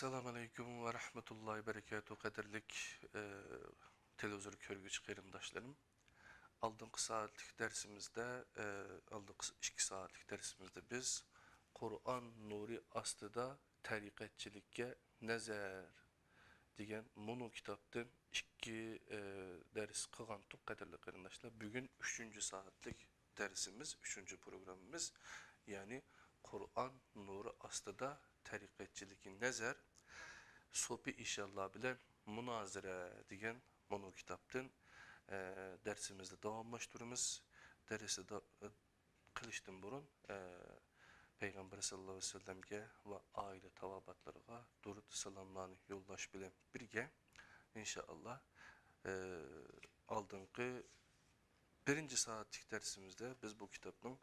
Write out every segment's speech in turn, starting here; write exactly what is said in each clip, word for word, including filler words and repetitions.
ئەسسالامۇئەلەيكۇم ۋە رەھمەتۇللاھى ۋە بەرىكاتۇھ، قەدىرلىك، ئە، تېلېۋىزور كۆرگۈچى قېرىنداشلىرىم. ئالدىنقى سائەتلىك دەرسىمىزدە، ئە، ئالدىنقى ئىككى سائەتلىك دەرسىمىزدە بىز «قۇرئان نۇرى ئاستىدا تەرىقەتچىلىككە نەزەر» دېگەن مۇنۇ كىتابتىن ئىككى، ئە، دەرس قىلغانتۇق، قەدىرلىك قېرىنداشلار. بۈگۈن ئۈچىنچى سائەتلىك دەرسىمىز، ئۈچىنچى پروگراممىمىز، يەنى «قۇرئان نۇرى ئاستىدا تەرىقەتچىلىككە نەزەر، سوپى ئىشانلار بىلەن مۇنازىرە» دېگەن مۇنۇ كىتابتىن، ئە، دەرسىمىزنى داۋاملاشتۇرىمىز. دەرسنى دا-، قىلىشتىن بۇرۇن، ئە، پەيغەمبەر ساللاللاھۇ ئەلەيھى ۋەسەللەمگە ۋە ئائىلە تاۋابىئاتلىرىغا دۇرۇد سالاملارنى يوللاش بىلەن بىرگە، ئىنشائاللا، ئە، ئالدىنقى بىرىنچى سائەتلىك دەرسىمىزدە بىز بۇ كىتابنىڭ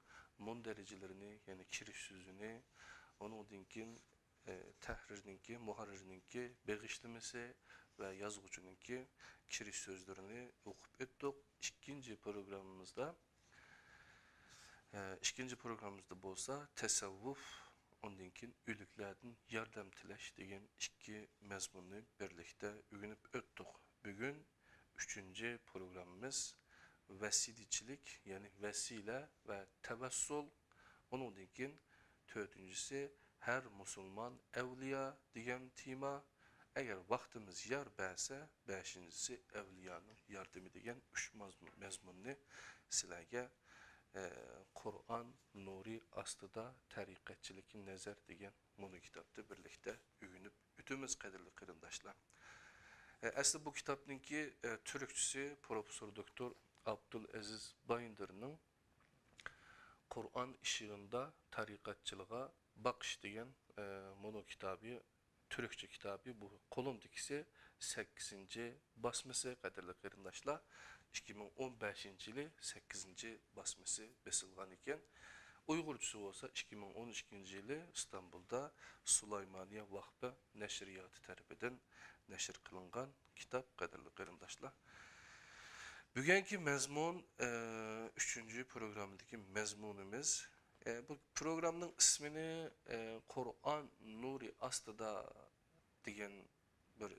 مۇندەرىجىلىرىنى، يەنى كىرىش سۆزىنى، ئۇنىڭدىن كېيىن، ئە، تەھرىرنىڭكى، مۇھەررىرنىڭكى بېغىشلىمىسى ۋە يازغۇچىنىڭكى كىرىش سۆزلىرىنى ئوقۇپ ئۆتتۇق. ئىككىنچى پروگراممىمىزدا، ئە، ئىككىنچى پروگراممىمىزدا بولسا تەسەۋۋۇپ، ئۇندىن كېيىن ئۆلۈكلەردىن ياردەم تىلەش دېگەن ئىككى مەزمۇننى بىرلىكتە ئۆگىنىپ ئۆتتۇق. بۈگۈن ئۈچىنچى پروگراممىمىز ۋەسىلىچىلىك، يەنى ۋەسىلە ۋە تەۋەسسۇل. ئۇنىڭدىن كېيىن تۆتىنچىسى ھەر مۇسۇلمان ئەۋلىيا دېگەن تېما. ئەگەر ۋاقتىمىز يار بەرسە، بەشىنچىسى ئەۋلىيانىڭ ياردىمى دېگەن ئۈچ مەزمۇ-، مەزمۇننى سىلەرگە، ئە، «قۇرئان نۇرى ئاستىدا تەرىقەتچىلىككە نەزەر» دېگەن مۇنۇ كىتابنى بىرلىكتە ئۆگىنىپ ئۆتىمىز، قەدىرلىك قېرىنداشلار. ئە، ئەسلى بۇ كىتابنىڭكى، ئە، تۈركچىسى پروفېسسور دوكتور ئابدۇلئەزىز بايىندىرنىڭ «قۇرئان ئىشىغىندا تەرىقەتچىلىغا باقىش» دېگەن، ئە، مۇنۇ كىتابى، تۈركچە كىتابى. بۇ قولۇمدىكىسى سەككىزىنچى باسمىسى، قەدىرلىك قېرىنداشلار. ئىككى مىڭ ئون بەشىنچى يىلى سەككىزىنچى باسمىسى بېسىلغان ئىكەن. ئۇيغۇرچىسى بولسا ئىككى مىڭ ئون ئىككىنچى يىلى ئىستانبۇلدا سۇلايمانىيە ۋاقپى نەشرىياتى تەرىپىدىن نەشر قىلىنغان كىتاب، قەدىرلىك قېرىنداشلار. بۈگۈنكى مەزمۇن، ئە، ئۈچىنچى پروگراممىدىكى مەزمۇنىمىز. ئە، بۇ پروگرامنىڭ ئىسمىنى، ئە، «قۇرئان نۇرى ئاستىدا» دېگەن بىر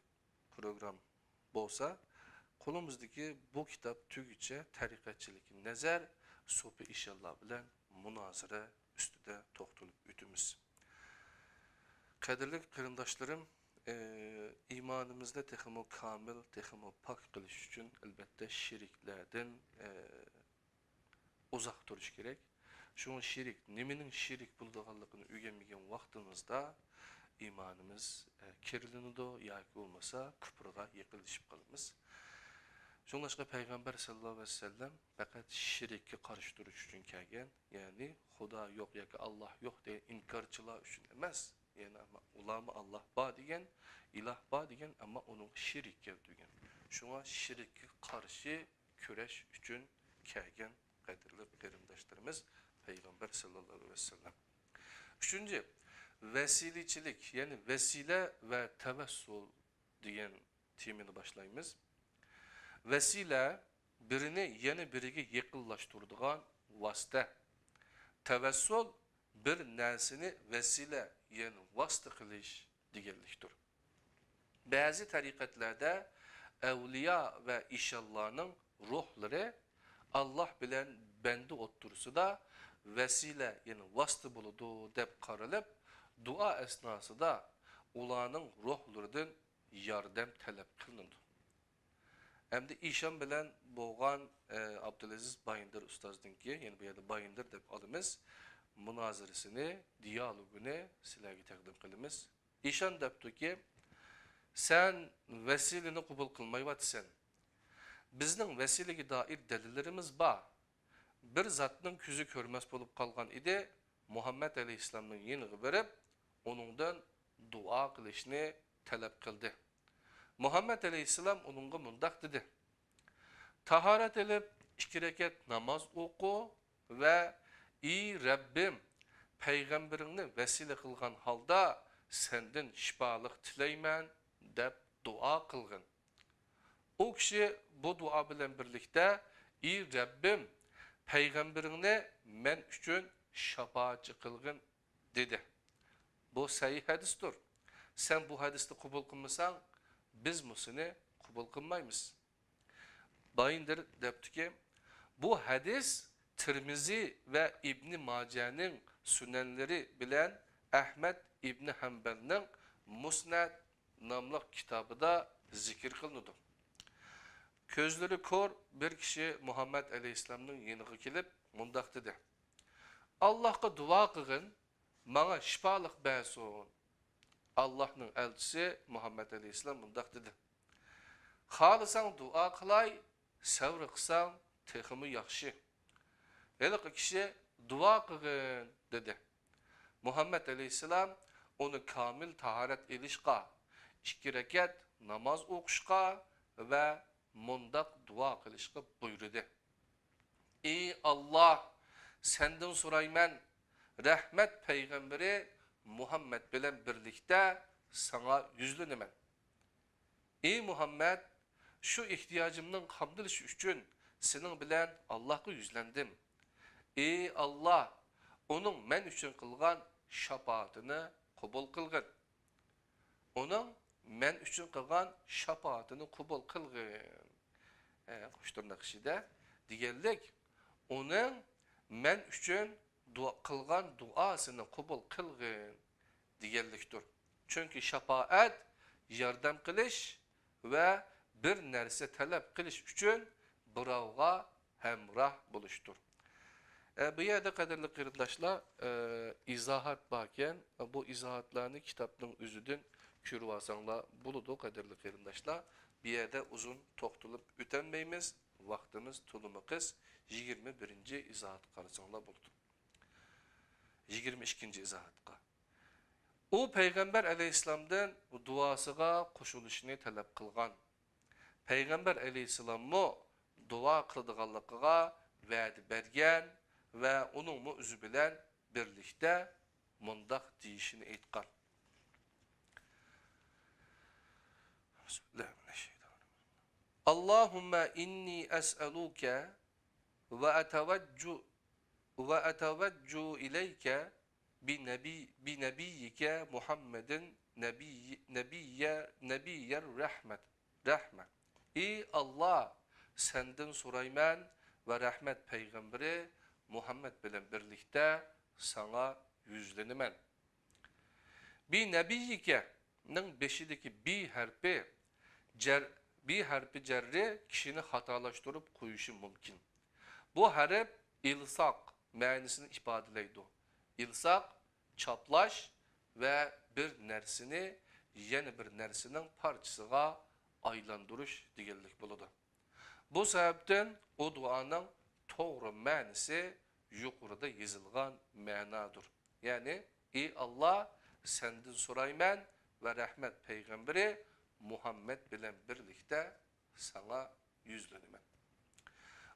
پروگرام بولسا، قولىمىزدىكى بۇ كىتاب تۈگىچە تەرىقەتچىلىككە نەزەر، سوپى ئىشانلار بىلەن مۇنازىرە ئۈستىدە توختىلىپ ئۆتىمىز. قەدىرلىك قېرىنداشلىرىم، ئى، ئىمانىمىزنى تېخىمۇ كامىل، تېخىمۇ پاك قىلىش ئۈچۈن، ئەلۋەتتە، شېرىكلەردىن، ئى، ئۇزاق تۇرۇش كېرەك. شۇڭا شېرىك، نېمىنىڭ شېرىك بولىدىغانلىقىنى ئۆگەنمىگەن ۋاقتىمىزدا ئىمانىمىز، ئە، كىرلىنىدۇ ياكى بولمىسا كۇپرغا يېقىنلىشىپ قالىمىز. شۇڭلاشقا پەيغەمبەر ساللاللاھۇ ئەلەيھى ۋەسەللەم پەقەت شېرىككە قارشى تۇرۇش ئۈچۈن كەلگەن، يەنى خۇدا يوق ياكى ئاللاھ يوق دېگەن ئىنكارچىلار ئۈچۈن ئەمەس. يەنى ئەمما ئۇلارمۇ ئاللاھ بار دېگەن، ئىلاھ بار دېگەن، ئەمما ئۇنىڭغا شېرىك كەلتۈرگەن. شۇڭا شېرىككە قارشى كۈرەش ئۈچۈن كەلگەن، قەدىرلىك قېرىنداشلىرىمىز، پەيغەمبەر ساللاللاھۇ ئەلەيھى ۋەسەللەم. ئۈچىنچى، ۋەسىلىچىلىك، يەنى ۋەسىلە ۋە تەۋەسسۇل دېگەن تېمىنى باشلايمىز. ۋەسىلە، بىرىنى يەنە بىرىگە يېقىنلاشتۇرىدىغان ۋاسىتە. تەۋەسسۇل، بىر نەرسىنى ۋەسىلە، يەنى ۋاسىتە قىلىش دېگەنلىكتۇر. بەزى تەرىقەتلەردە ئەۋلىيا ۋە ئىشانلارنىڭ روھلىرى ئاللاھ بىلەن بەندە ئوتتۇرىسىدا ۋەسىلە، يەنى ۋاسىتە بولىدۇ دەپ قارىلىپ، دۇئا ئەسناسىدا ئۇلارنىڭ روھلىرىدىن ياردەم تەلەپ قىلىنىدۇ. ئەمدى ئىشان بىلەن بولغان، ئە، ئابدۇلئەزىز بايىندىر ئۇستازنىڭكى، يەنى بۇ يەردە بايىندىر دەپ ئالىمىز، مۇنازىرىسىنى، دىيالوگىنى سىلەرگە تەقدىم قىلىمىز. ئىشان دەپتۇكى، سەن ۋەسىلىنى قوبۇل قىلمايۋاتىسەن. بىزنىڭ ۋەسىلىگە دائىر دەلىللىرىمىز بار. بىر زاتنىڭ كۆزى كۆرمەس بولۇپ قالغان ئىدى، مۇھەممەد ئەلەيھىسسالامنىڭ يېنىغا بېرىپ، ئۇنىڭدىن دۇئا قىلىشنى تەلەپ قىلدى. مۇھەممەد ئەلەيھىسسالام ئۇنىڭغا مۇنداق دېدى: تاھارەت ئېلىپ، ئىككى رەكەت ناماز ئوقۇ ۋە، ئى رەببىم، پەيغەمبىرىڭنى ۋەسىلە قىلغان ھالدا سەندىن شىپالىق تىلەيمەن، دەپ دۇئا قىلغىن. ئۇ كىشى بۇ دۇئا بىلەن بىرلىكتە، ئى رەببىم، پەيغەمبىرىڭنى مەن ئۈچۈن شاپائەتچى قىلغىن، دېدى. بۇ سەھىھ ھەدىستۇر. سەن بۇ ھەدىسنى قوبۇل قىلمىساڭ، بىزمۇ سېنى قوبۇل قىلمايمىز. بايىندىر دەپتۇكى، بۇ ھەدىس تىرمىزى ۋە ئىبنى ماجەنىڭ سۈنەنلىرى بىلەن ئەھمەد ئىبنى ھەمبەلنىڭ مۇسنەد ناملىق كىتابىدا زىكىر قىلىنىدۇ. كۆزلىرى كور بىر كىشى مۇھەممەد ئەلەيھىسسالامنىڭ يېنىغا كېلىپ مۇنداق دېدى: «ئاللاھقا دۇئا قىلغىن، ماڭا شىپالىق بەرسۇن.» ئاللاھنىڭ ئەلچىسى مۇھەممەد ئەلەيھىسسالام مۇنداق دېدى: «خالىساڭ دۇئا قىلاي، سەۋر قىلساڭ تېخىمۇ ياخشى.» ھېلىقى كىشى «دۇئا قىلغىن» دېدى. مۇھەممەد ئەلەيھىسسالام ئۇنى كامىل تاھارەت ئېلىشقا، ئىككى رەكەت ناماز ئوقۇشقا ۋە مۇنداق دۇئا قىلىشقا بۇيرۇدى: «ئى ئاللاھ، سەندىن سورايمەن، رەھمەت پەيغەمبىرى مۇھەممەد بىلەن بىرلىكتە ساڭا يۈزلىنىمەن. ئى مۇھەممەد، شۇ ئېھتىياجىمنىڭ قامدىلىشى ئۈچۈن سېنىڭ بىلەن ئاللاھقا يۈزلەندىم. ئى ئاللاھ، ئۇنىڭ مەن ئۈچۈن قىلغان شاپائىتىنى قوبۇل قىلغىن. ئۇنىڭ مەن ئۈچۈن قىلغان شاپائىتىنى قوبۇل قىلغىن.» ئە، قوش تىرناق ئىچىدە دېگەنلىك، ئۇنىڭ مەن ئۈچۈن دۇئا، قىلغان دۇئاسىنى قوبۇل قىلغىن دېگەنلىكتۇر. چۈنكى شاپائەت ياردەم قىلىش ۋە بىر نەرسە تەلەپ قىلىش ئۈچۈن بىراۋغا ھەمراھ بولۇشتۇر. ئە، بۇ يەردە، قەدىرلىك قېرىنداشلار، ئە، ئىزاھات باركەن. بۇ ئىزاھاتلارنى كىتابنىڭ ئۆزىدىن كۆرۈۋالساڭلار بولىدۇ، قەدىرلىك قېرىنداشلار. بۇ يەردە ئۇزۇن توختىلىپ ئۆتەلمەيمىز، ۋاقتىمىز تولىمۇ قىس. يىگىرمە بىرىنچى ئىزاھاتقا قارىساڭلار بولىدۇ. يىگىرمە ئىككىنچى ئىزاھاتقا. ئۇ پەيغەمبەر ئەلەيھىسسالامدىن دۇئاسىغا قوشۇلۇشنى تەلەپ قىلغان. پەيغەمبەر ئەلەيھىسسالاممۇ دۇئا قىلىدىغانلىقىغا ۋەدە بەرگەن ۋە ئۇنىڭمۇ ئۆزى بىلەن بىرلىكتە مۇنداق دېيىشىنى ئېيتقان: «اللهم إني أسألك وأتوج-، وأتوجه إليك بنبي-، بنبيك محمد نبي، نبي، نبي الرحمة، رحمة. ئى ئاللاھ، سەندىن سورايمەن ۋە رەھمەت پەيغەمبىرى مۇھەممەد بىلەن بىرلىكتە ساڭا يۈزلىنىمەن.» بى نەبىييىكەنىڭ بېشىدىكى بى ھەرپى جەر، بى ھەرپى جەررى كىشىنى خاتالاشتۇرۇپ قويۇشى مۇمكىن. بۇ ھەرپ ئىلساق مەنىسىنى ئىپادىلەيدۇ. ئىلساق، چاپلاش ۋە بىر نەرسىنى يەنە بىر نەرسىنىڭ پارچىسىغا ئايلاندۇرۇش دېگەنلىك بولىدۇ. بۇ سەۋەبتىن ئۇ دۇئانىڭ توغرا مەنىسى يۇقىرىدا يېزىلغان مەنادۇر. يەنى، ئى ئاللاھ، سەندىن سورايمەن ۋە رەھمەت پەيغەمبىرى مۇھەممەد بىلەن بىرلىكتە ساڭا يۈزلىنىمەن.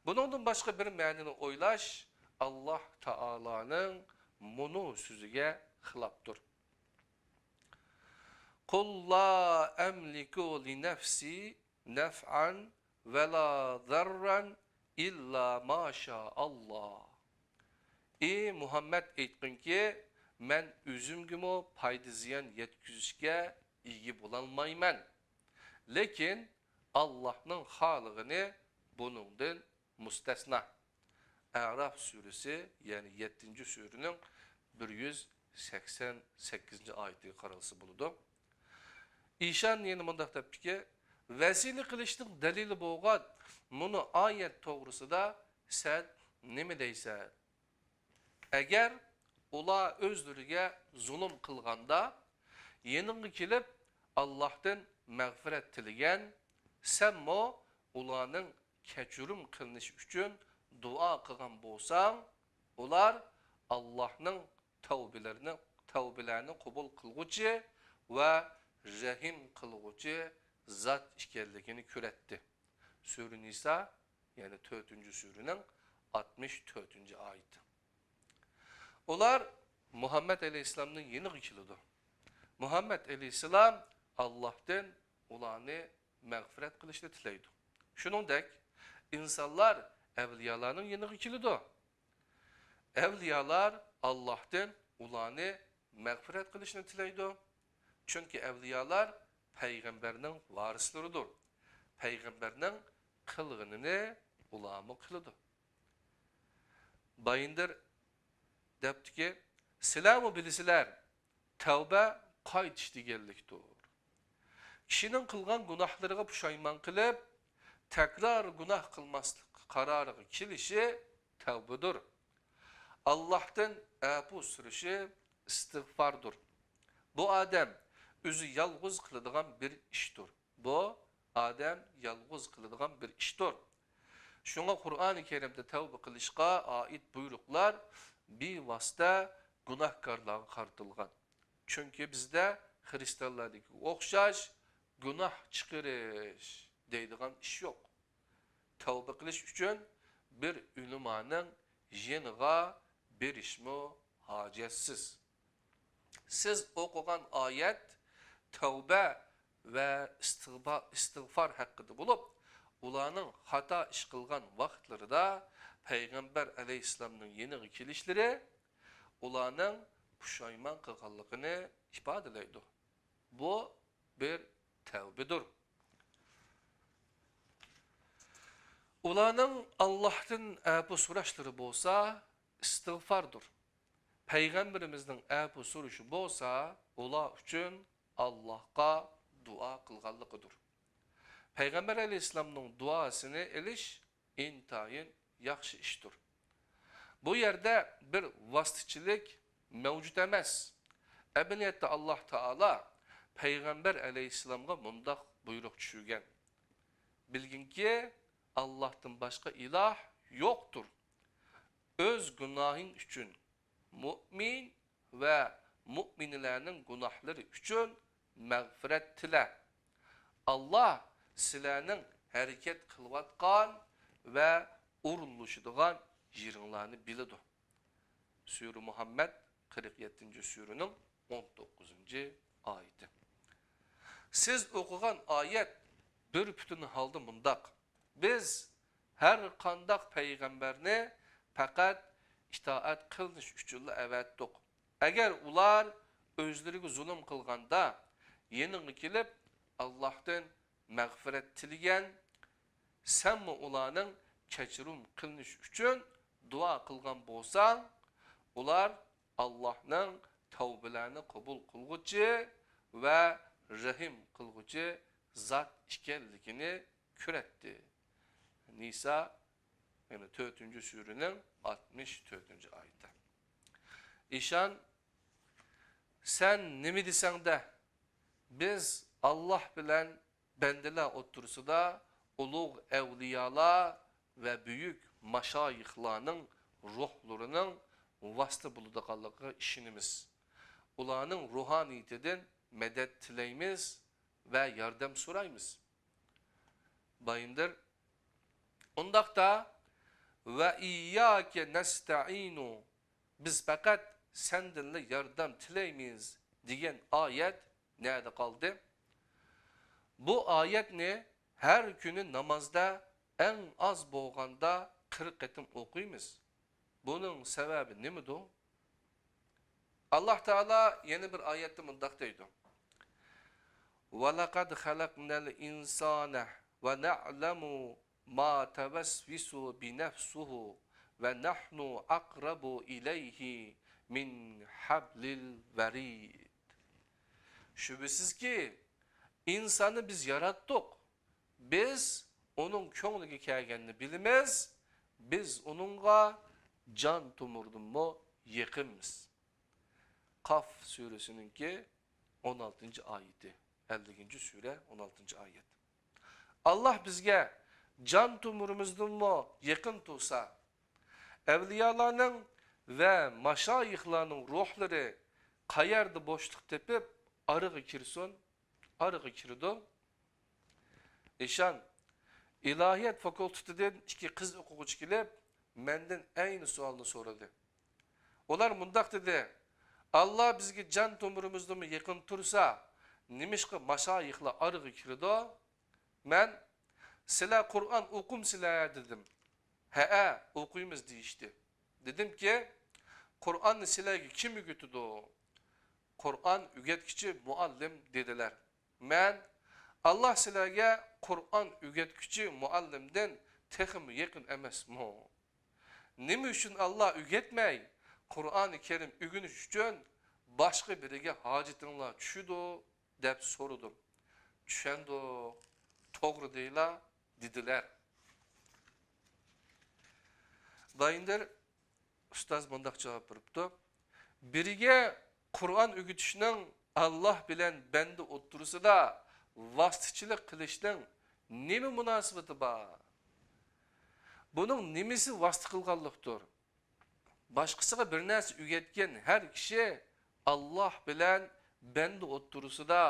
بۇنىڭدىن باشقا بىر مەنىنى ئويلاش ئاللاھ تائالانىڭ مۇنۇ سۆزىگە خىلاپتۇر. قل لا أملك لنفسي نفعا ولا ضرا إلا ما شاء الله. ئى مۇھەممەد، ئېيتقىنكى، مەن ئۆزۈمگىمۇ پايدا-زىيان يەتكۈزۈشكە ئىگە بولالمايمەن. لېكىن ئاللاھنىڭ خالىغىنى بۇنىڭدىن مۇستەسنا. ئەراف سۈرىسى، يەنى يەتتىنچى سۈرىنىڭ بىر يۈز سەكسەن سەككىزىنچى ئايىتىگە قارالسا بولىدۇ. ئىشان يەنە مۇنداق دەپتىكى، ۋەسىلە قىلىشنىڭ دەلىلى بولغان مۇنۇ ئايەت توغرىسىدا سەن نېمە دەيسەن؟ ئەگەر ئۇلار ئۆزلىرىگە زۇلۇم قىلغاندا، يېنىڭغا كېلىپ، ئاللاھتىن مەغپىرەت تىلىگەن، سەنمۇ ئۇلارنىڭ كەچۈرۈم قىلىنىشى ئۈچۈن دۇئا قىلغان بولساڭ، ئۇلار ئاللاھنىڭ تەۋبىلىرىنى، تەۋبىلەرنى قوبۇل قىلغۇچى ۋە رەھىم قىلغۇچى زات ئىكەنلىكىنى كۆرەتتى. سۈرە نىسا، يەنى تۆتىنچى سۈرىنىڭ ئاتمىش تۆتىنچى ئايىتى. ئۇلار مۇھەممەد ئەلەيھىسسالامنىڭ يېنىغا كېلىدۇ. مۇھەممەد ئەلەيھىسسالام ئاللاھتىن ئۇلارنى مەغپىرەت قىلىشنى تىلەيدۇ. شۇنىڭدەك، ئىنسانلار ئەۋلىيالارنىڭ يېنىغا كېلىدۇ. ئەۋلىيالار ئاللاھتىن ئۇلارنى مەغپىرەت قىلىشنى تىلەيدۇ. چۈنكى ئەۋلىيالار پەيغەمبەرنىڭ ۋارىسلىرىدۇر. پەيغەمبەرنىڭ قىلغىنىنى ئۇلارمۇ قىلىدۇ. بايىندىر دەپتىكى، سىلەرمۇ بىلىسىلەر، تەۋبە قايتىش دېگەنلىكتۇر. كىشىنىڭ قىلغان گۇناھلىرىغا پۇشايمان قىلىپ، تەكرار گۇناھ قىلماسلىق قارارىغا كېلىشى تەۋبىدۇر. ئاللاھتىن ئەپۇ سورىشى ئىستىغفاردۇر. بۇ ئادەم ئۆزى يالغۇز قىلىدىغان بىر ئىشتۇر. بۇ ئادەم يالغۇز قىلىدىغان بىر ئىشتۇر. شۇڭا قۇرئانى كەرىمدە تەۋبە قىلىشقا ئائىت بۇيرۇقلار بىۋاسىتە گۇناھكارلارغا قارىتىلغان. چۈنكى بىزدە خىرىستىيانلاردىكىگە ئوخشاش گۇناھ چىقىرىش دەيدىغان ئىش يوق. تەۋبە قىلىش ئۈچۈن بىر ئۆلىمانىڭ يېنىغا بېرىشمۇ ھاجەتسىز. سىز ئوقۇغان ئايەت تەۋبە ۋە ئىستىغپا-، ئىستىغفار ھەققىدە بولۇپ، ئۇلارنىڭ خاتا ئىش قىلغان ۋاقىتلىرىدا پەيغەمبەر ئەلەيھىسسالامنىڭ يېنىغا كېلىشلىرى ئۇلارنىڭ پۇشايمان قىلغانلىقىنى ئىپادىلەيدۇ. بۇ بىر تەۋبىدۇر. ئۇلارنىڭ ئاللاھتىن ئەپۇ سوراشلىرى بولسا ئىستىغفاردۇر. پەيغەمبىرىمىزنىڭ ئەپۇ سورىشى بولسا ئۇلار ئۈچۈن ئاللاھقا دۇئا قىلغانلىقىدۇر. پەيغەمبەر ئەلەيھىسسالامنىڭ دۇئاسىنى ئېلىش ئىنتايىن ياخشى ئىشتۇر. بۇ يەردە بىر ۋاسىتىچىلىك مەۋجۇت ئەمەس. ئەمەلىيەتتە ئاللاھ تائالا پەيغەمبەر ئەلەيھىسسالامغا مۇنداق بۇيرۇق چۈشۈرگەن: بىلگىنكى، ئاللاھتىن باشقا ئىلاھ يوقتۇر. ئۆز گۇناھىڭ ئۈچۈن مۇئمىن ۋە مۇئمىنىلەرنىڭ گۇناھلىرى ئۈچۈن مەغپىرەت تىلە. ئاللاھ سىلەرنىڭ ھەرىكەت قىلىۋاتقان ۋە ئورۇنلىشىدىغان يېرىڭلارنى بىلىدۇ. سۈرە مۇھەممەد، قىرىق يەتتىنچى سۈرىنىڭ ئون توققۇزىنچى ئايىتى. سىز ئوقۇغان ئايەت بىر پۈتۈن ھالدا مۇنداق: بىز ھەر قانداق پەيغەمبەرنى پەقەت ئىتائەت قىلىنىش ئۈچۈنلا ئەۋەتتۇق. ئەگەر ئۇلار ئۆزلىرىگە زۇلۇم قىلغاندا، يېنىڭغا كېلىپ، ئاللاھتىن مەغپىرەت تىلىگەن، سەنمۇ ئۇلارنىڭ كەچۈرۈم قىلىنىشى ئۈچۈن دۇئا قىلغان بولساڭ، ئۇلار ئاللاھنىڭ تەۋبىلەرنى قوبۇل قىلغۇچى ۋە رەھىم قىلغۇچى زات ئىكەنلىكىنى كۆرەتتى. نىسا، يەنى تۆتىنچى سۈرىنىڭ ئاتمىش تۆتىنچى ئايىتى. ئىشان، سەن نېمە دېسەڭدە، بىز ئاللاھ بىلەن بەندىلەر ئوتتۇرىسىدا ئۇلۇغ ئەۋلىيالار ۋە بۈيۈك ماشايىخلارنىڭ روھلىرىنىڭ ۋاسىتە بولىدىغانلىقىغا ئىشىنىمىز. ئۇلارنىڭ روھانىيىتىدىن مەدەت تىلەيمىز ۋە ياردەم سورايمىز. بايىندىر، ئۇنداقتا، ۋە ئىيياكە نەستەئىنۇ، بىز پەقەت سەندىنلا ياردەم تىلەيمىز دېگەن ئايەت نەدە قالدى؟ بۇ ئايەتنى ھەر كۈنى نامازدا ئەڭ ئاز بولغاندا قىرىق قېتىم ئوقۇيمىز. بۇنىڭ سەۋەبى نېمىدۇ؟ ئاللاھ تائالا يەنە بىر ئايەتتە مۇنداق دەيدۇ: ۋەلەقەد خەلەقنەل ئىنسانە ۋە نەئلەمۇ ما تەۋەسۋىسۇ بىنەفسۇھۇ ۋە نەھنۇ ئەقرەبۇ ئىلەيھى مىن ھەبلىل ۋەرىد. شۈبھىسىزكى، ئىنساننى بىز ياراتتۇق. بىز ئۇنىڭ كۆڭلىگە كەلگەننى بىلىمىز. بىز ئۇنىڭغا جان تومۇردىنمۇ يېقىنمىز. قاف سۈرىسىنىڭكى ئون ئالتىنچى ئايىتى، ئەللىكىنچى سۈرە، ئون ئالتىنچى ئايەت. ئاللاھ بىزگە جان تومۇرىمىزدىنمۇ يېقىن تۇرسا، ئەۋلىيالارنىڭ ۋە ماشايىخلارنىڭ روھلىرى قەيەردە بوشلۇق تېپىپ ئارىغا كىرسۇن؟ ئارىغا كىرىدۇ. ئىشان، ئىلاھىيەت فاكۇلتېتىدىن ئىككى قىز ئوقۇغۇچى كېلىپ، مەندىن ئەينى سوئالنى سورىدى. ئۇلار مۇنداق دېدى: ئاللاھ بىزگە جان تومۇرىمىزدىنمۇ يېقىن تۇرسا، نېمىشقا ماشايىخلار ئارىغا كىرىدۇ؟ مەن، سىلەر قۇرئان ئوقۇمسىلەر؟ دېدىم. ھەئە، ئوقۇيمىز، دېيىشتى. دېدىمكى، قۇرئاننى سىلەرگە كىم ئۆگىتىدۇ؟ قۇرئان ئۆگەتكۈچى مۇئەللىم دېدىلەر. مەن، ئاللا سىلەرگە قۇرئان ئۆگەتكۈچى مۇئەللىمدىن تېخىمۇ يېقىن ئەمەسمۇ؟ نېمە ئۈچۈن ئاللا ئۆگەتمەي، قۇرئانى كەرىم ئۆگىنىش ئۈچۈن باشقا بىرىگە ھاجىتىڭلار چۈشىدۇ؟ دەپ سورىدىم. چۈشەندۇق، توغرا دەيلا، دېدىلەر. بايىندىر ئۇستاز مۇنداق جاۋاب بېرىپتۇ، بىرىگە قۇرئان ئۆگىتىشنىڭ ئاللا بىلەن بەندە ئوتتۇرىسىدا ۋاسىتىچىلىك قىلىشنىڭ نېمە مۇناسىۋىتى بار؟ بۇنىڭ نېمىسى ۋاسىتە قىلغانلىقتۇر؟ باشقىسىغا بىر نەرسە ئۆگەتكەن ھەر كىشى ئاللا بىلەن بەندە ئوتتۇرىسىدا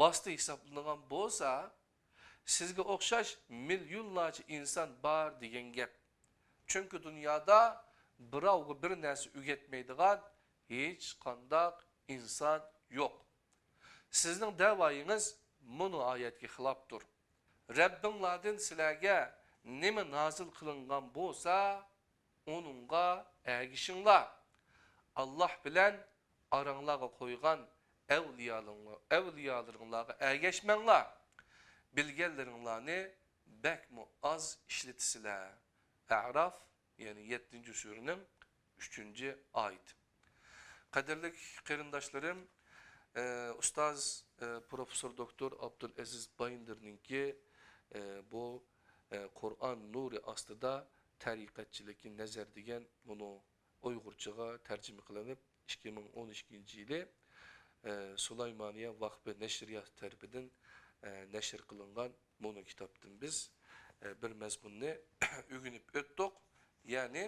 ۋاسىتە ھېسابلىنىدىغان بولسا، سىزگە ئوخشاش مىليونلارچە ئىنسان بار دېگەن گەپ. چۈنكى دۇنيادا بىراۋغا بىر نەرسە ئۆگەتمەيدىغان ھېچقانداق ئىنسان يوق. سىزنىڭ دەۋايىڭىز مۇنۇ ئايەتكە خىلاپتۇر. رەببىڭلاردىن سىلەرگە نېمە نازىل قىلىنغان بولسا، ئۇنىڭغا ئەگىشىڭلار. ئاللا بىلەن ئاراڭلارغا قويغان ئەۋلىيالىرىڭلار-، ئەۋلىيالىرىڭلارغا ئەگەشمەڭلار. بىلگەنلىرىڭلارنى بەكمۇ ئاز ئىشلىتىسىلەر. ئەراف، يەنى يەتتىنچى سۈرىنىڭ ئۈچىنچى ئايىتى. قەدىرلىك قېرىنداشلىرىم، ئە، ئۇستاز، ئە، پروفېسسور دوكتور ئابدۇلئەزىز بايىندىرنىڭكى، ئە، بۇ، ئە، قۇرئان نۇرى ئاستىدا تەرىقەتچىلىككە نەزەر دېگەن مۇنۇ ئۇيغۇرچىغا تەرجىمە قىلىنىپ، ئىككى مىڭ ئون ئىككىنچى يىلى، ئە، سۇلايمانىيە ۋاقپى نەشرىياتى تەرىپىدىن، ئە، نەشر قىلىنغان مۇنۇ كىتابتىن بىز، ئە، بىر مەزمۇننى ئۆگىنىپ ئۆتتۇق. يەنى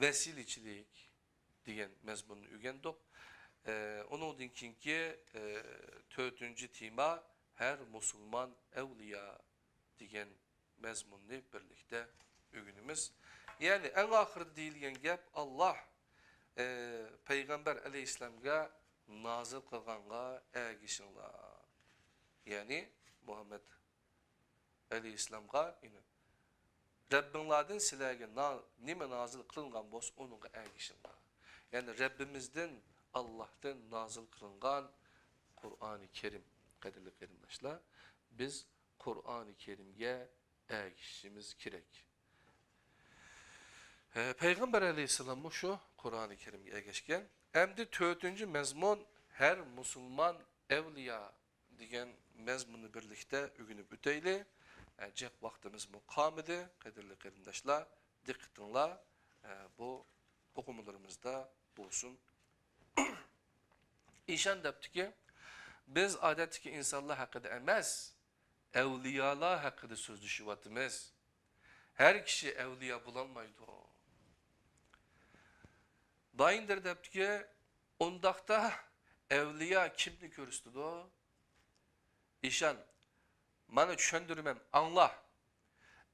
ۋەسىلىچىلىك دېگەن مەزمۇننى ئۆگەندۇق. ئە، ئۇنىڭدىن كېيىنكى، ئە، تۆتىنچى تېما، ھەر مۇسۇلمان ئەۋلىيا دېگەن مەزمۇننى بىرلىكتە ئۆگىنىمىز. يەنى ئەڭ ئاخىرىدا دېيىلگەن گەپ، ئاللا، ئە، پەيغەمبەر ئەلەيھىسسالامغا نازىل قىلغانغا ئەگىشىڭلار. يەنى مۇھەممەد ئەلەيھىسسالامغا، يەنى رەببىڭلاردىن سىلەرگە نا-، نېمە نازىل قىلىنغان بولسا، ئۇنىڭغا ئەگىشىڭلار. يەنى رەببىمىزدىن، ئاللاھتىن نازىل قىلىنغان قۇرئانى كەرىم. قەدىرلىك قېرىنداشلار، بىز قۇرئانى كەرىمگە ئەگىشىشىمىز كېرەك. ھە، پەيغەمبەر ئەلەيھىسسالاممۇ شۇ قۇرئانى كەرىمگە ئەگەشكەن. ئەمدى تۆتىنچى مەزمۇن، ھەر مۇسۇلمان ئەۋلىيا دېگەن مەزمۇننى بىرلىكتە ئۆگىنىپ ئۆتەيلى. ئە، جىق ۋاقتىمىزمۇ قالمىدى، قەدىرلىك قېرىنداشلار. دىققىتىڭلار، ئە، بۇ ئوقۇمىلىرىمىزدا بولسۇن. ئىشان دەپتىكى، بىز ئادەتتىكى ئىنسانلار ھەققىدە ئەمەس، ئەۋلىيالار ھەققىدە سۆزلىشىۋاتىمىز. ھەر كىشى ئەۋلىيا بولالمايدۇ. بايىندىر دەپتىكى، ئۇنداقتا ئەۋلىيا كىمنى كۆرسىتىدۇ؟ ئىشان، مانا چۈشەندۈرىمەن، ئاڭلا.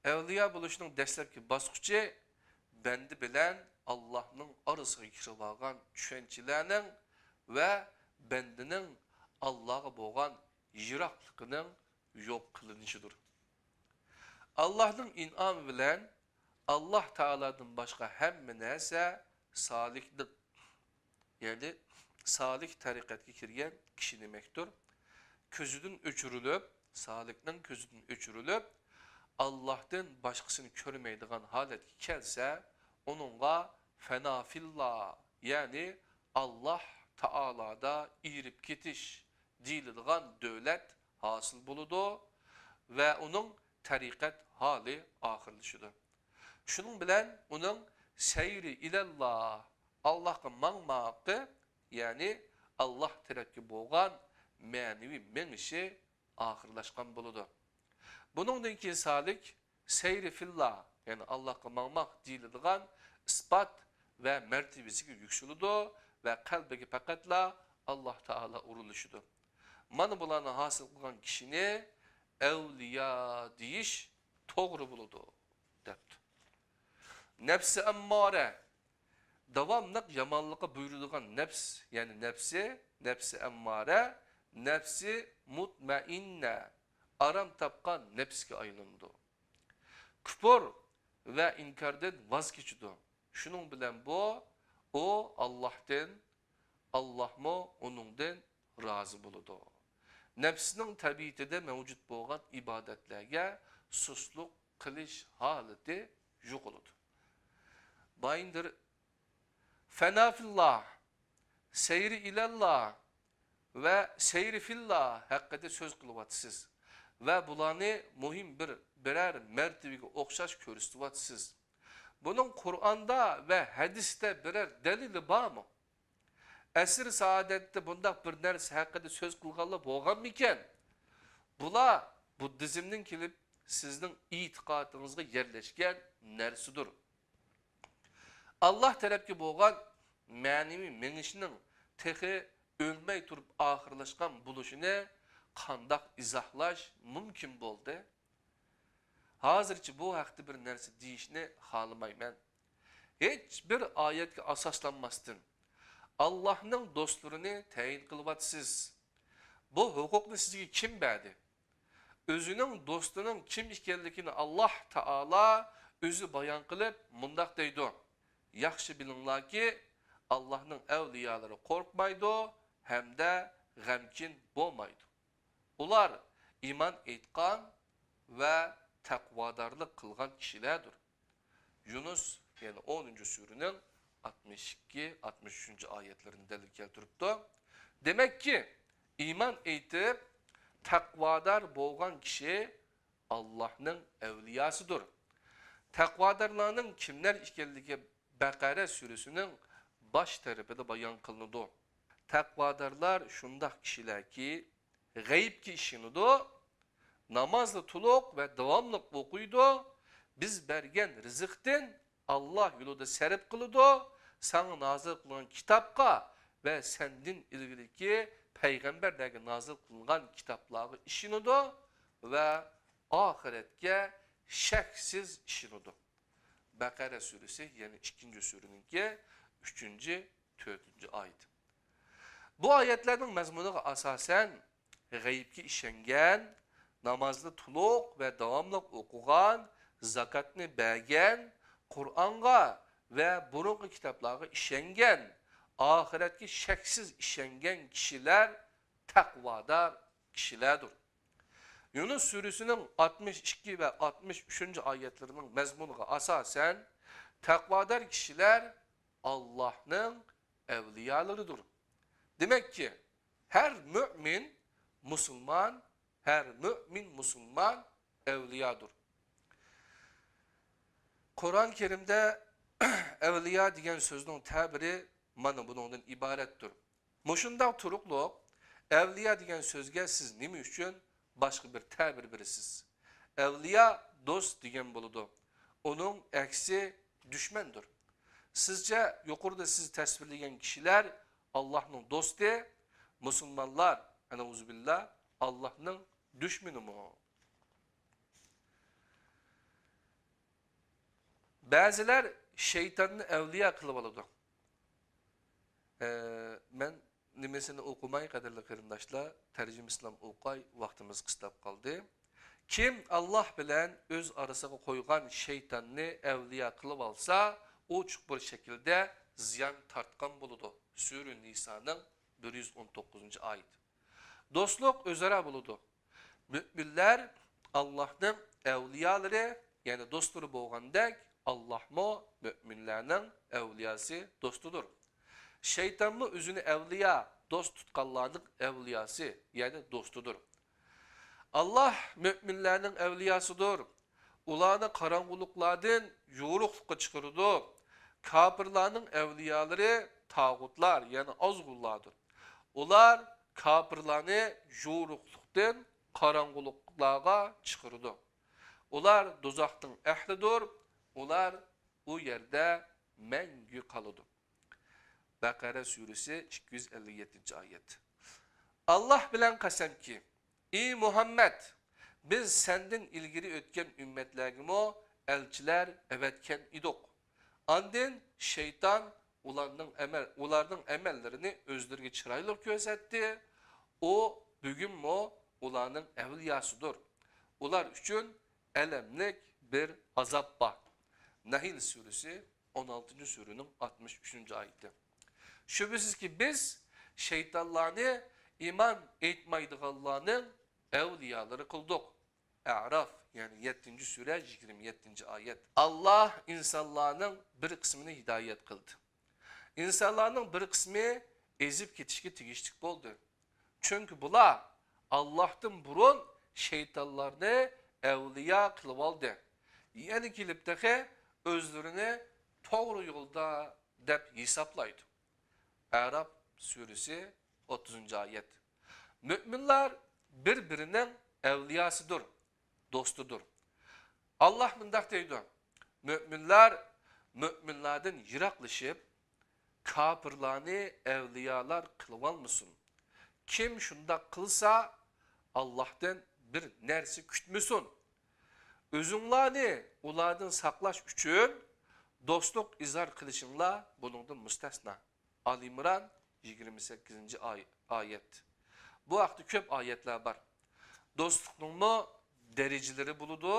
ئەۋلىيا بولۇشنىڭ دەسلەپكى باسقۇچى بەندە بىلەن ئاللاھنىڭ ئارىسىغا كىرىۋالغان چۈشەنچىلەرنىڭ ۋە بەندىنىڭ ئاللاغا بولغان يىراقلىقىنىڭ يوق قىلىنىشىدۇر. ئاللاھنىڭ ئىنئامى بىلەن ئاللاھ تائالادىن باشقا ھەممە نەرسە سالىكلىق، يەنى سالىك تەرىقەتكە كىرگەن كىشى دېمەكتۇر. كۆزىدىن ئۆچۈرۈلۈپ، سالىكنىڭ كۆزىدىن ئۆچۈرۈلۈپ، ئاللاھتىن باشقىسىنى كۆرمەيدىغان ھالەتكە كەلسە، ئۇنىڭغا فەنا فىللا، يەنى ئاللاھ تائالادا ئېرىپ كېتىش دېيىلىدىغان دۆلەت ھاسىل بولىدۇ ۋە ئۇنىڭ تەرىقەت ھالى ئاخىرلىشىدۇ. شۇنىڭ بىلەن ئۇنىڭ سەيرى ئىلەللا، ئاللاھقا ماڭماقى، يەنى ئاللاھ تەرەپكە بولغان مەنىۋى مېڭىشى ئاخىرلاشقان بولىدۇ. بۇنىڭدىن كېيىن سالىك سەيرى فىللا، يەنى ئاللاھقا ماڭماق دېيىلىدىغان ئىسپات ۋە مەرتىۋىسىگە يۈكسىلىدۇ ۋە قەلبىگە پەقەتلا ئاللاھ تائالا ئورۇنلىشىدۇ. مانا بۇلارنى ھاسىل قىلغان كىشىنى ئەۋلىيا دېيىش توغرا بولىدۇ، دەپتۇ. نەپسى ئەممارە، داۋاملىق يامانلىققا بۇيرۇيدىغان نەپس، يەنى نەپسى، نەپسى ئەممارە، نەپسى مۇتمەئىننە، ئارام تاپقان نەپسكە ئايلىنىدۇ. كۇپۇر ۋە ئىنكاردىن ۋاز كېچىدۇ. شۇنىڭ بىلەن بۇ، ئۇ ئاللاھتىن، ئاللاھمۇ ئۇنىڭدىن رازى بولىدۇ. نەپسنىڭ تەبىئىتىدە مەۋجۇت بولغان ئىبادەتلەرگە سۇسلۇق قىلىش ھالىتى يوقىلىدۇ. بايىندىر فەنا فىللا، سەيرى ئىلەللا ۋە سەيرى فىللا ھەققىدە سۆز قىلىۋاتىسىز ۋە بۇلارنى مۇھىم بىر، بىرەر مەرتىۋىگە ئوخشاش كۆرسىتىۋاتىسىز. بۇنىڭ قۇرئاندا ۋە ھەدىستە بىرەر دەلىلى بارمۇ؟ ئەسىر سائادەتتە بۇنداق بىر نەرسە ھەققىدە سۆز قىلغانلار بولغانمىكەن؟ بۇلار بۇددىزمدىن كېلىپ سىزنىڭ ئېتىقادىڭىزغا يەرلەشكەن نەرسىدۇر. ئاللاھ تەرەپكە بولغان مەنىۋى مېڭىشنىڭ تېخى ئۆلمەي تۇرۇپ ئاخىرلاشقان بولۇشىنى قانداق ئىزاھلاش مۇمكىن بولدى؟ ھازىرچە بۇ ھەقتە بىر نەرسە دېيىشنى خالىمايمەن. ھېچ بىر ئايەتكە ئاساسلانماستىن، ئاللاھنىڭ دوستلىرىنى تەيىن قىلىۋاتىسىز. بۇ ھوقۇقنى سىزگە كىم بەردى؟ ئۆزىنىڭ دوستىنىڭ كىم ئىكەنلىكىنى ئاللاھ تائالا ئۆزى بايان قىلىپ مۇنداق دەيدۇ: ياخشى بىلىڭلاركى، ئاللاھنىڭ ئەۋلىيالىرى قورقمايدۇ ھەمدە غەمكىن بولمايدۇ. ئۇلار ئىمان ئېيتقان ۋە تەقۋادارلىق قىلغان كىشىلەردۇر. يۇنۇس، يەنى ئونىنچى سۈرىنىڭ ئاتمىش ئىككى، ئاتمىش ئۈچىنچى ئايەتلىرىنى دەلىل كەلتۈرۈپتۇ. دېمەككى، ئىمان ئېيتىپ، تەقۋادار بولغان كىشى ئاللاھنىڭ ئەۋلىياسىدۇر. تەقۋادارلارنىڭ كىملەر ئىكەنلىكى بەقەرە سۈرىسىنىڭ باش تەرىپىدە بايان قىلىنىدۇ. تەقۋادارلار شۇنداق كىشىلەركى، غەيىبكە ئىشىنىدۇ، نامازنى تولۇق ۋە داۋاملىق ئوقۇيدۇ، بىز بەرگەن رىزىقتىن ئاللاھ يولىدا سەرپ قىلىدۇ، ساڭا نازىل قىلىنغان كىتابقا ۋە سەندىن ئىلگىرىكى پەيغەمبەرلەرگە نازىل قىلىنغان كىتابلارغا ئىشىنىدۇ ۋە ئاخىرەتكە شەكسىز ئىشىنىدۇ. بەقەرە سۈرىسى، يەنى ئىككىنچى سۈرىنىڭكى ئۈچىنچى، تۆتىنچى ئايىتى. بۇ ئايەتلەرنىڭ مەزمۇنىغا ئاساسەن، غەيىبكە ئىشەنگەن، نامازنى تولۇق ۋە داۋاملىق ئوقۇغان، زاكاتنى بەرگەن، قۇرئانغا ۋە بۇرۇنقى كىتابلارغا ئىشەنگەن، ئاخىرەتكە شەكسىز ئىشەنگەن كىشىلەر تەقۋادار كىشىلەردۇر. يۇنۇس سۈرىسىنىڭ ئاتمىش ئىككى ۋە ئاتمىش ئۈچىنچى ئايەتلىرىنىڭ مەزمۇنىغا ئاساسەن، تەقۋادار كىشىلەر ئاللاھنىڭ ئەۋلىيالىرىدۇر. دېمەككى، ھەر مۆمىن مۇسۇلمان، ھەر مۆمىن مۇسۇلمان ئەۋلىيادۇر. قۇرئان كەرىمدە ئەۋلىيا دېگەن سۆزنىڭ تەبىرى مانا بۇنىڭدىن ئىبارەتتۇر. مۇشۇنداق تۇرۇقلۇق، ئەۋلىيا دېگەن سۆزگە سىز نېمە ئۈچۈن باشقا بىر تەبىر بېرىسىز؟ ئەۋلىيا دوست دېگەن بولىدۇ. ئۇنىڭ ئەكسى دۈشمەندۇر. سىزچە يۇقىرىدا سىز تەسۋىرلىگەن كىشىلەر ئاللاھنىڭ دوستى، مۇسۇلمانلار، ئەئۇزۇبىللا، ئاللاھنىڭ دۈشمىنىمۇ؟ بەزىلەر شەيتاننى ئەۋلىيا قىلىۋالىدۇ. ئە، مەن نېمىسىنى ئوقۇماي، قەدىرلىك قېرىنداشلار، تەرجىمىسىنىلا ئوقاي، ۋاقتىمىز قىستاپ قالدى. كىم ئاللاھ بىلەن ئۆز ئارىسىغا قويغان شەيتاننى ئەۋلىيا قىلىۋالسا، ئوچۇق بىر شەكىلدە زىيان تارتقان بولىدۇ. سۈرە نىسانىڭ بىر يۈز ئون توققۇزىنچى ئايىتى. دوستلۇق ئۆزئارا بولىدۇ. مۆمىنلەر ئاللاھنىڭ ئەۋلىيالىرى، يەنى دوستلىرى بولغاندەك، ئاللاھمۇ مۆمىنلەرنىڭ ئەۋلىياسى، دوستىدۇر. شەيتانمۇ ئۆزىنى ئەۋلىيا، دوست تۇتقانلارنىڭ ئەۋلىياسى، يەنى دوستىدۇر. ئاللاھ مۆمىنلەرنىڭ ئەۋلىياسىدۇر. ئۇلارنى قاراڭغۇلۇقلاردىن يورۇقلۇققا چىقىرىدۇ. كاپىرلارنىڭ ئەۋلىيالىرى تاغۇتلار، يەنى ئازغۇنلاردۇر. ئۇلار كاپىرلارنى يورۇقلۇقتىن قاراڭغۇلۇقلارغا چىقىرىدۇ. ئۇلار دوزاخنىڭ ئەھلىدۇر. ئۇلار ئۇ يەردە مەڭگۈ قالىدۇ. بەقەرە سۈرىسى، ئىككى يۈز ئەللىك يەتتىنچى ئايەت. ئاللاھ بىلەن قەسەمكى، ئى مۇھەممەد، بىز سەندىن ئىلگىرى ئۆتكەن ئۈممەتلەرگىمۇ ئەلچىلەر ئەۋەتكەن ئىدۇق. ئاندىن شەيتان ئۇلارنىڭ ئەمەل، ئۇلارنىڭ ئەمەللىرىنى ئۆزلىرىگە چىرايلىق كۆرسەتتى. ئۇ بۈگۈنمۇ ئۇلارنىڭ ئەۋلىياسىدۇر. ئۇلار ئۈچۈن ئەلەملىك بىر ئازاب بار. نەھل سۈرىسى، ئون ئالتىنچى سۈرىنىڭ ئاتمىش ئۈچىنچى ئايىتى. شۈبھىسىزكى، بىز شەيتانلارنى ئىمان ئېيتمايدىغانلارنىڭ ئەۋلىيالىرى قىلدۇق. ئەراف، يەنى يەتتىنچى سۈرە، يىگىرمە يەتتىنچى ئايەت. ئاللاھ ئىنسانلارنىڭ بىر قىسمىنى ھىدايەت قىلدى. ئىنسانلارنىڭ بىر قىسمى ئېزىپ كېتىشكە تېگىشلىك بولدى. چۈنكى بۇلار ئاللاھتىن بۇرۇن شەيتانلارنى ئەۋلىيا قىلىۋالدى. يەنە كېلىپ تېخى ئۆزلىرىنى توغرا يولدا دەپ ھېسابلايدۇ. ئەراف سۈرىسى، ئوتتۇزىنچى ئايەت. مۆمىنلار بىر-بىرىنىڭ ئەۋلىياسىدۇر، دوستىدۇر. ئاللاھ مۇنداق دەيدۇ: مۆمىنلار مۆمىنلاردىن يىراقلىشىپ، كاپىرلارنى ئەۋلىيالار قىلىۋالمىسۇن. كىم شۇنداق قىلسا، ئاللاھتىن بىر نەرسە كۈتمىسۇن. ئۆزۈڭلارنى ئۇلاردىن ساقلاش ئۈچۈن دوستلۇق ئىزھار قىلىشىڭلار بۇنىڭدىن مۇستەسنا. ئالى ئىمران، يىگىرمە سەككىزىنچى ئاي-، ئايەت. بۇ ھەقتە كۆپ ئايەتلەر بار. دوستلۇقنىڭمۇ دەرىجىلىرى بولىدۇ.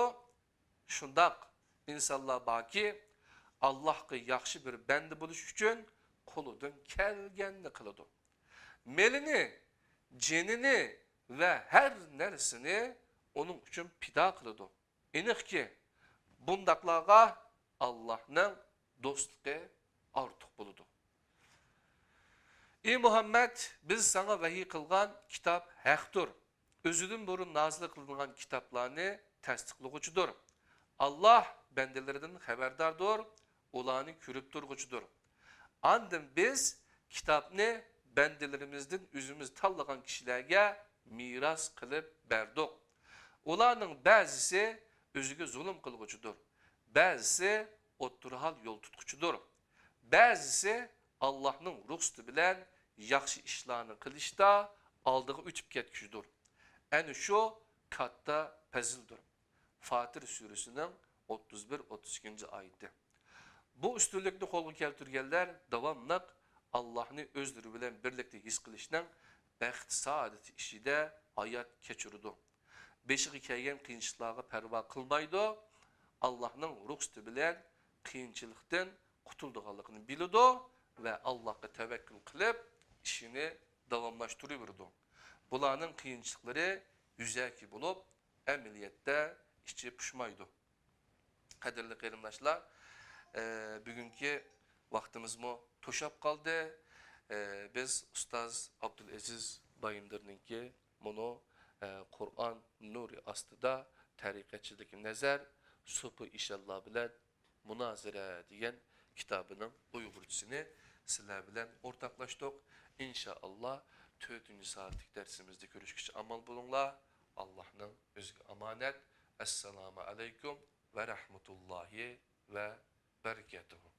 شۇنداق ئىنسانلار باركى، ئاللاھقا ياخشى بىر بەندە بولۇش ئۈچۈن قولىدىن كەلگەننى قىلىدۇ. مېلىنى، جېنىنى ۋە ھەر نەرسىنى ئۇنىڭ ئۈچۈن پىدا قىلىدۇ. ئېنىقكى، بۇنداقلارغا ئاللاھنىڭ دوستلۇقى ئارتۇق بولىدۇ. ئى مۇھەممەد، بىز ساڭا ۋەھىي قىلغان كىتاب ھەقتۇر. ئۆزىدىن بۇرۇن نازىل قىلىنغان كىتابلارنى تەستىقلىغۇچىدۇر. ئاللاھ بەندىلىرىدىن خەۋەرداردۇر، ئۇلارنى كۆرۈپ تۇرغۇچىدۇر. ئاندىن بىز كىتابنى بەندىلىرىمىزدىن ئۆزىمىز تاللىغان كىشىلەرگە مىراس قىلىپ بەردۇق. ئۇلارنىڭ بەزىسى ئۆزىگە زۇلۇم قىلغۇچىدۇر، بەزىسى ئوتتۇرا ھال يول تۇتقۇچىدۇر. بەزىسى ئاللاھنىڭ رۇخسىتى بىلەن ياخشى ئىشلارنى قىلىشتا ئالدىغا ئۆتۈپ كەتكۈچىدۇر. ئەنە شۇ كاتتا پەزىلدۇر. فاتىر سۈرىسىنىڭ ئوتتۇز بىر، ئوتتۇز ئىككىنچى ئايىتى. بۇ ئۈستۈنلۈكنى قولغا كەلتۈرگەنلەر داۋاملىق ئاللاھنى ئۆزلىرى بىلەن بىرلىكتە ھېس قىلىشنىڭ بەخت-سائادىتى ئىچىدە ھايات كەچۈرىدۇ. بېشىغا كەلگەن قىيىنچىلىقلارغا پەرۋا قىلمايدۇ. ئاللاھنىڭ رۇخسىتى بىلەن قىيىنچىلىقتىن قۇتۇلىدىغانلىقىنى بىلىدۇ ۋە ئاللاھقا تەۋەككۈل قىلىپ، ئىشىنى داۋاملاشتۇرۇۋېرىدۇ. بۇلارنىڭ قىيىنچىلىقلىرى يۈزەكى بولۇپ، ئەمەلىيەتتە ئىچى پۇشمايدۇ. قەدىرلىك قېرىنداشلار، ئە، بۈگۈنكى ۋاقتىمىزمۇ توشاپ قالدى. ئە، بىز ئۇستاز ئابدۇلئەزىز بايىندىرنىڭكى مۇنۇ، ئە، قۇرئان نۇرى ئاستىدا تەرىقەتچىلىك نەزەر، سوپى ئىشانلار بىلەن مۇنازىرە دېگەن كىتابىنىڭ ئۇيغۇرچىسىنى سىلەر بىلەن ئورتاقلاشتۇق. ئىنشائاللا، تۆتىنچى سائەتلىك دەرسىمىزدە كۆرۈشكىچە ئامان بولۇڭلار. ئاللاھنىڭ ئۆزىگە ئامانەت. ئەسسالامۇ ئەلەيكۇم ۋە رەھمەتۇللاھى ۋە بەرىكاتۇھۇ.